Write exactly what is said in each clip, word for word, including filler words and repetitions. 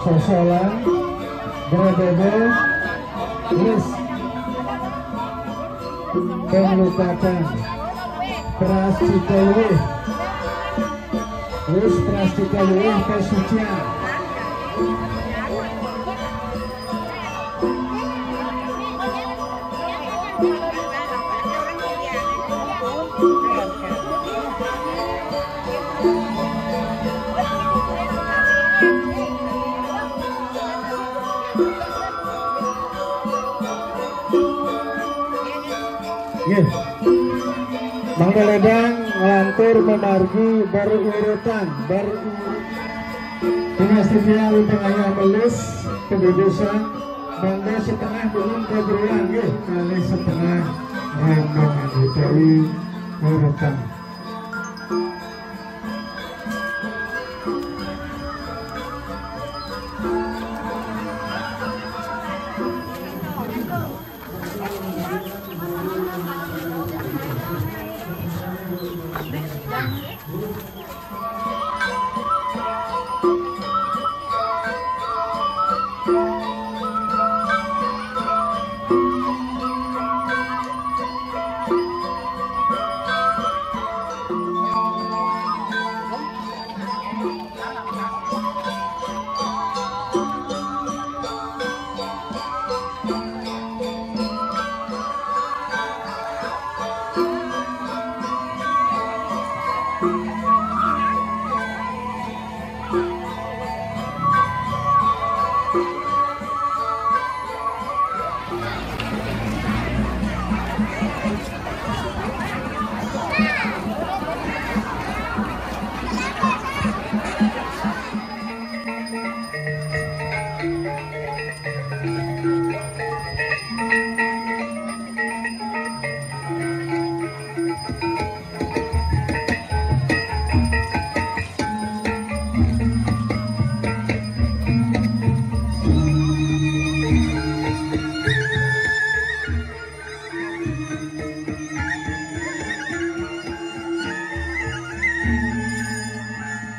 Sosolan, Grobebe, Lis, Pemlukatan, Prascita Luwih, Lis Prascita Luwih, Pesucian. Nggih. Mangda ledang nglantur mamargi berurutan, beru-, Dinas Titiang pengayah melus, kedudusan, mangda setengah gunung keberuan, nggih, kalih setengah rombongan utawi urutan.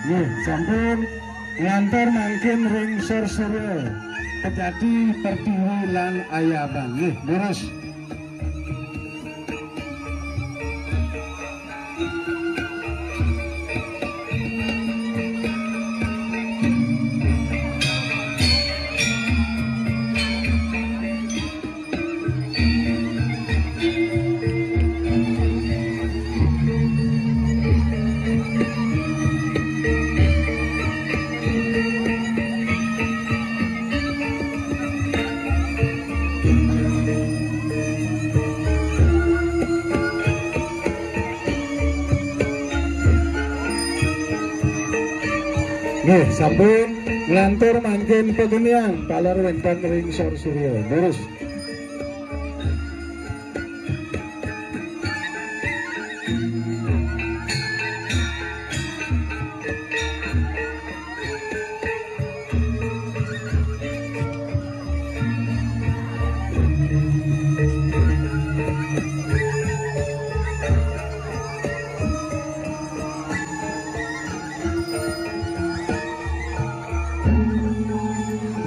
Nggih, sampun nglantur mangkin ring Sor Surya, Pejati, Pertiwi lan Ayaban. Nggih, lurus. Nggih, sampun nglantur mangkin pageniang taler wénten ring Sor Surya. Lurus.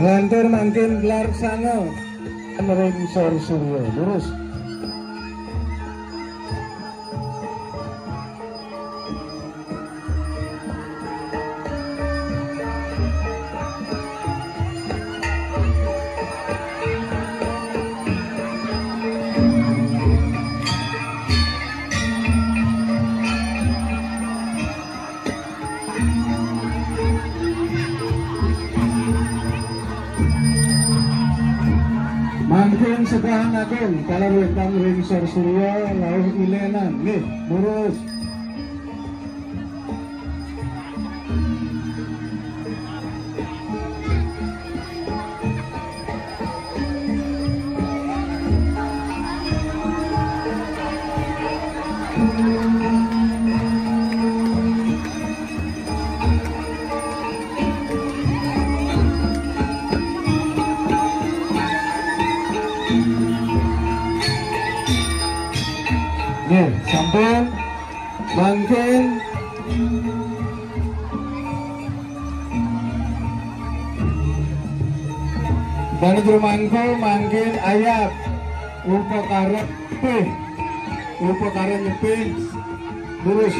Nglantur mangkin gelar sanga ring Sor Surya. Lurus. Mangkin sedahan agung taler wénten ring Sor Surya, rauh ilenan. Nggih, lurus. Nggih, sampun. Mangkin Dane jero mangku mangkin ayat upakara nyepih, upakara nyepih, lurus.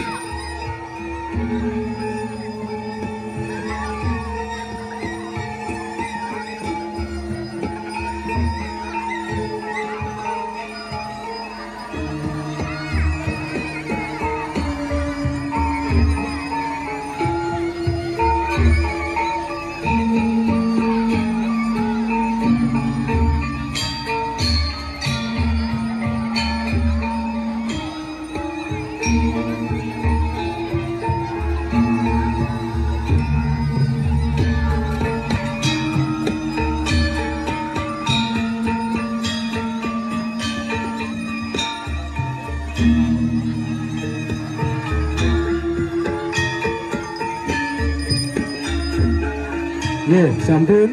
Nggih, sampun.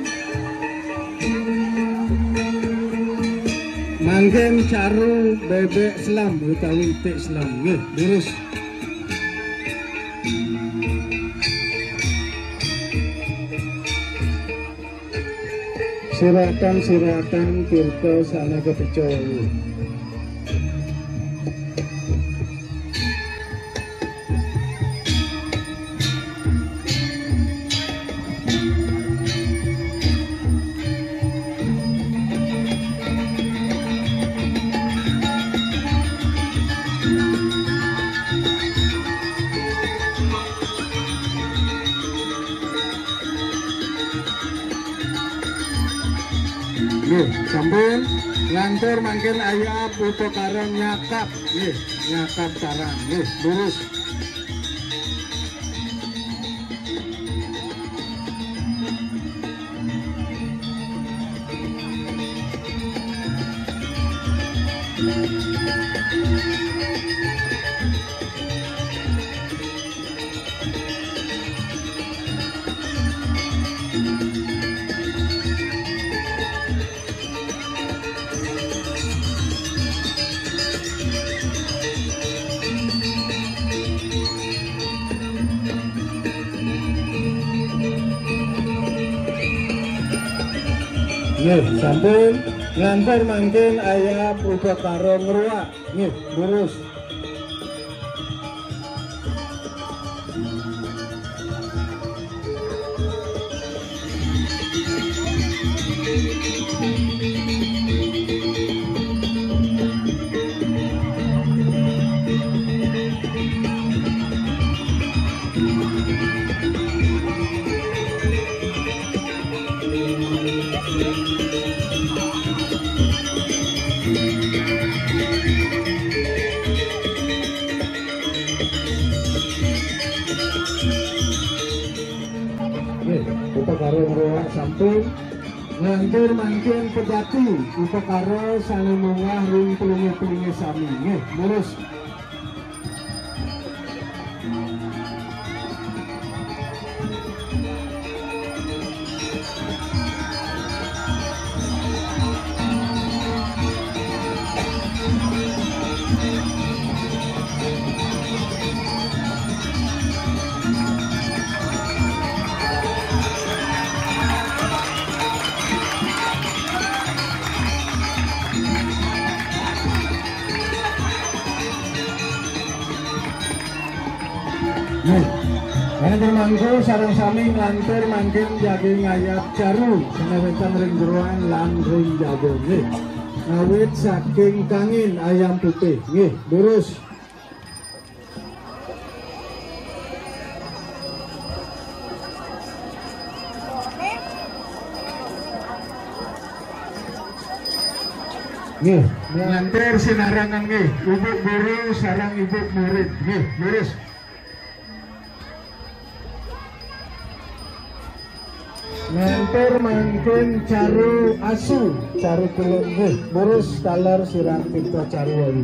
Mangkin caru bebek selam utawi itik selam. Nggih, lurus. Siratan-siratan tirta sana kepica. Nggih, sampun. Lantur mangkin ayat upakara nyakap. Nggih, nyakap sarang. Nggih, lurus. Nggih, sampun. Ngantor mangkin ayat upakara ngruak. Nggih, lurus. Nggih, upakara ngruak sampun. Ngantur mangkin pejati, upakara sane munggah ring pelungguh-pelungguh sami. Nggih, lurus. Nggih. Wonten mangku sareng sami nglantur mangkin jagi ngayab caru sane wenten ring jeroan lan ring jaba. Nggih. Awit saking kangin ayam putih. Nggih, lurus. Nggih, nglantur sinarengan nggih, ibu guru sareng ibu murid nggih, lurus. Nglantur mangkin caru asu, caru kulun nggih, lurus taler sirah tirta caru awi.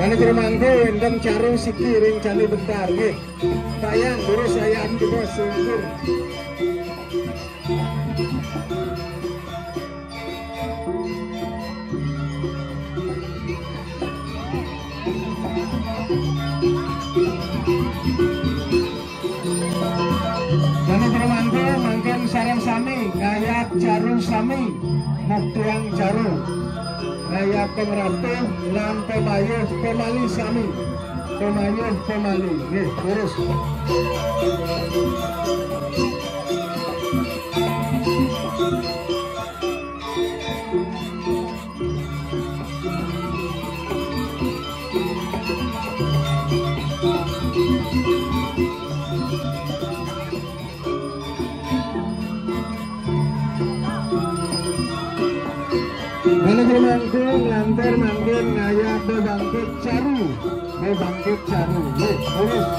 Dan Jero mangku wénten caru siki ring Candi Bentar nggih. Payan durus ayam di bos sungkur. Jani jero mangku mangkin sareng sami ngayab caru sami, muktiang caru. Ngayab pangratuh lan pamayuh pamali sami. Pamayuh pamali. Nggih, terus. Manajer mangku nganter mangkin ngayab bangkit caru. Bangkit caru. Nggih, terus.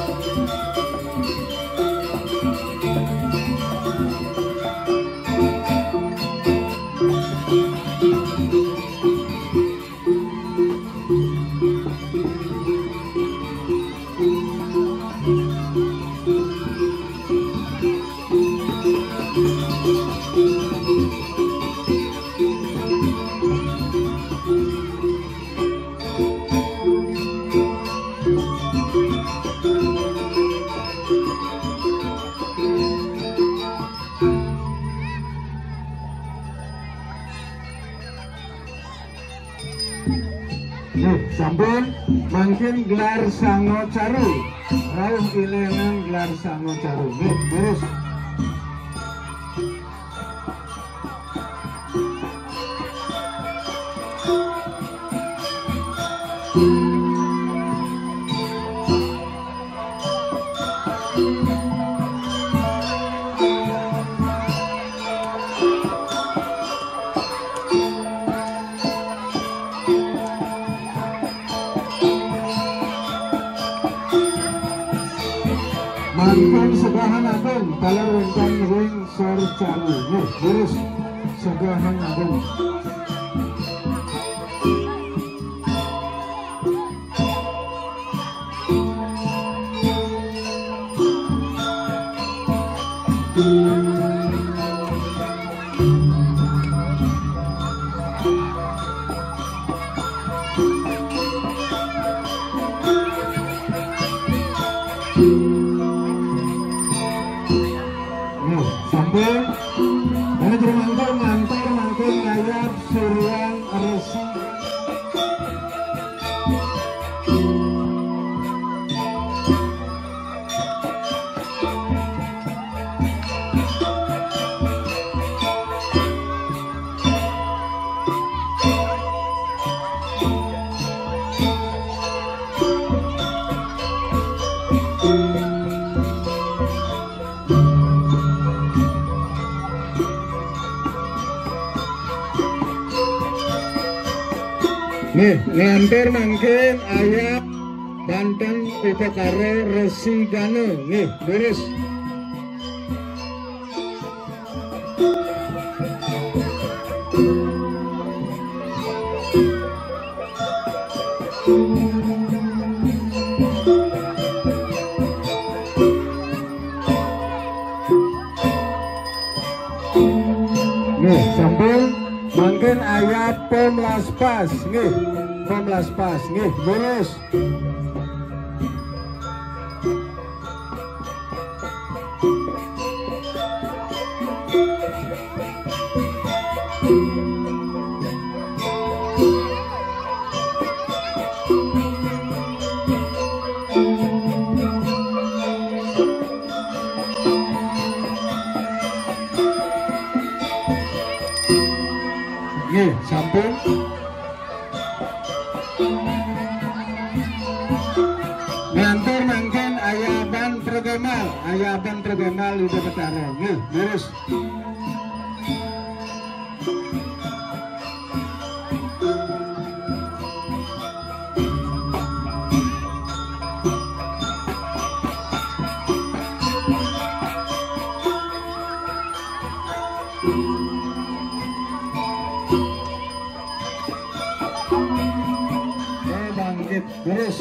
Nggih, sampun mangkin gelar sango caru. Rauh ilengan gelar sango caru. Nggih, terus. Mangkin sebahan agung, taler wénten ring sor caru. Nggih, terus sebahan agung. Nggih, sampun. Manajer mangku ngantar mangkin ngayab suruan resi. Nggih, nganter mangkin ayab banten upakara Resi Gana. Nggih, lurus. Nggih, sampun. Mangkin ayat pemlaspas, nggih. Pemlaspas, nggih. Lurus. Nggih, sampun. Ngantur mangkin ayaban Trogembal, ayaban Trogembal Ida Betara. Nggih, lurus. Terus.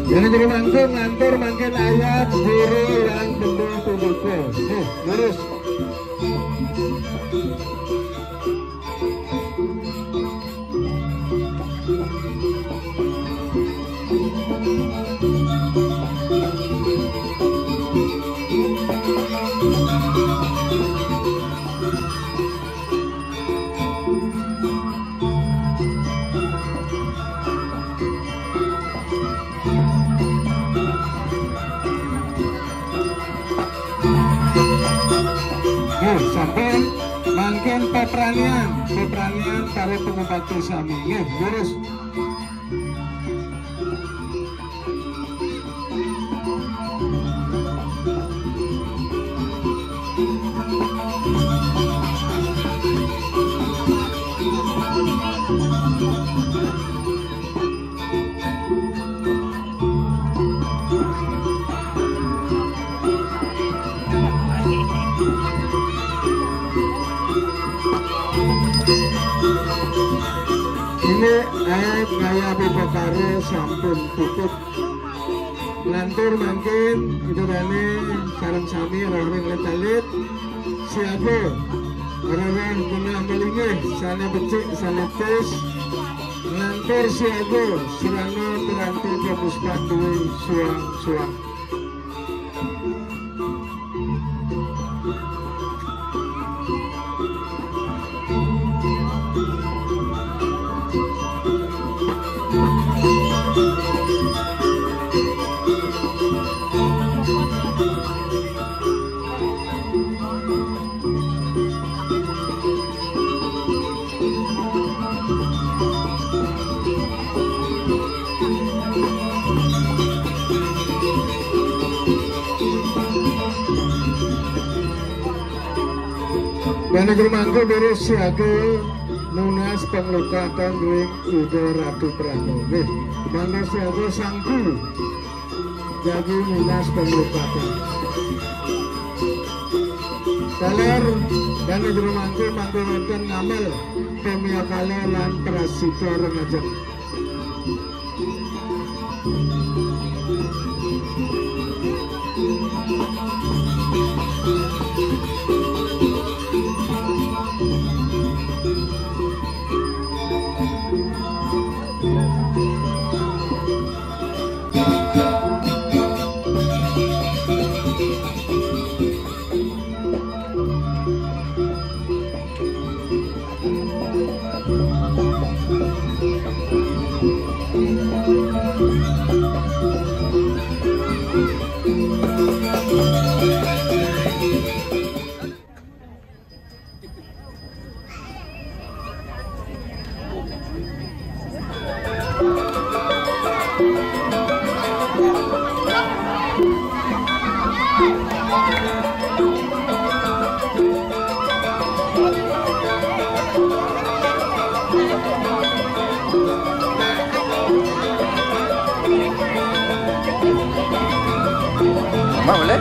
Jadi, jadi mangkung ngantur mangkin ayat guru yang bener pembuka. Nih, lurus. Nggih, sampun mangkin peperanian, peperanian para pengobati sami. Nggih, lurus. Ini ayat ngaya Abu Bakar sampun tutup. Lantur mangkin, ida dane sareng sami rohing letalit. Siaga, roh-roh genah melinggih, sane becik, sane tis. Lantur siaga, serana peranti pemuspat duwe suang-suang. Dene Guru Mangku durus siaga nunas panglukakan ring Ida Ratu Prana. Nggih, mangda siaga sangku jagi nunas panglukakan. Taler dene Guru Mangku mangda wenten ngamel pamiakala lan prasida ring ajeng. Mau boleh?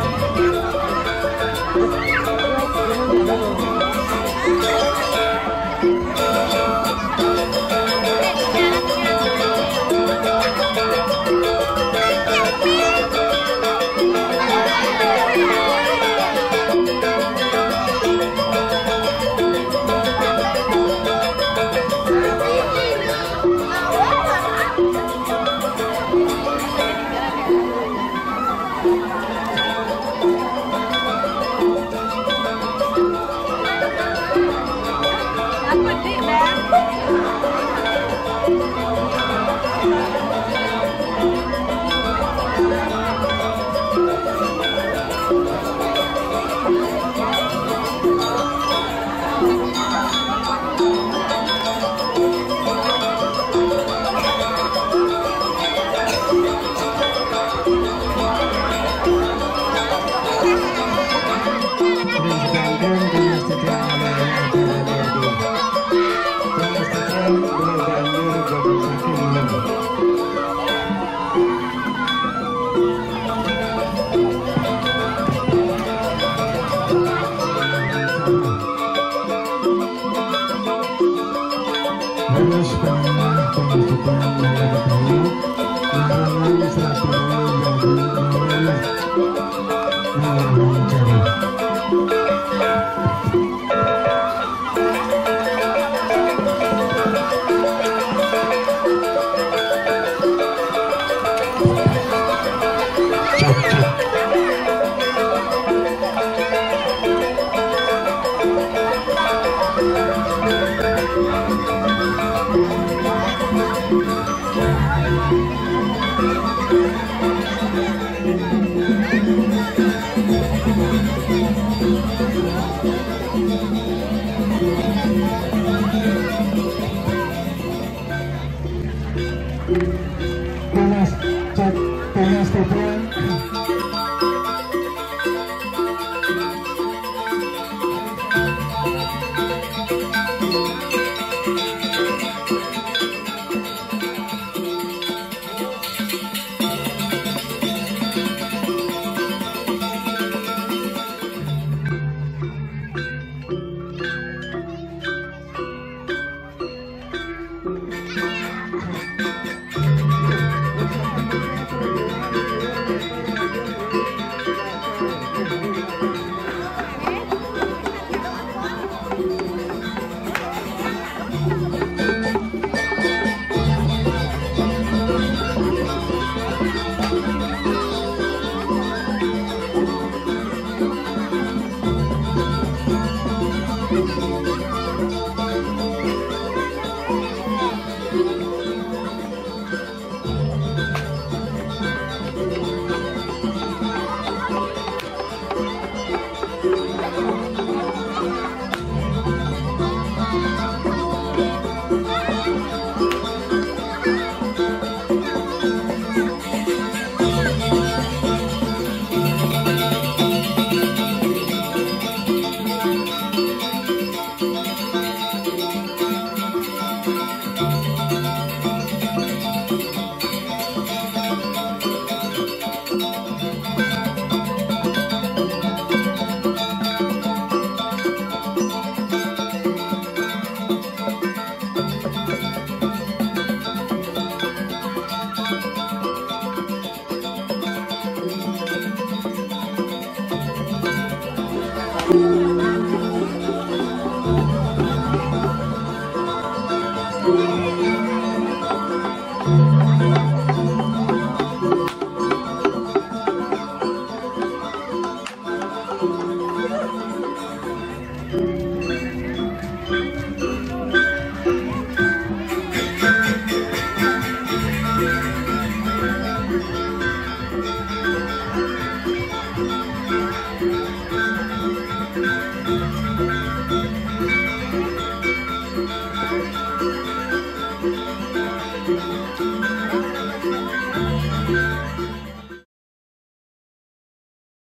Thomas, cek Thomas Topeng.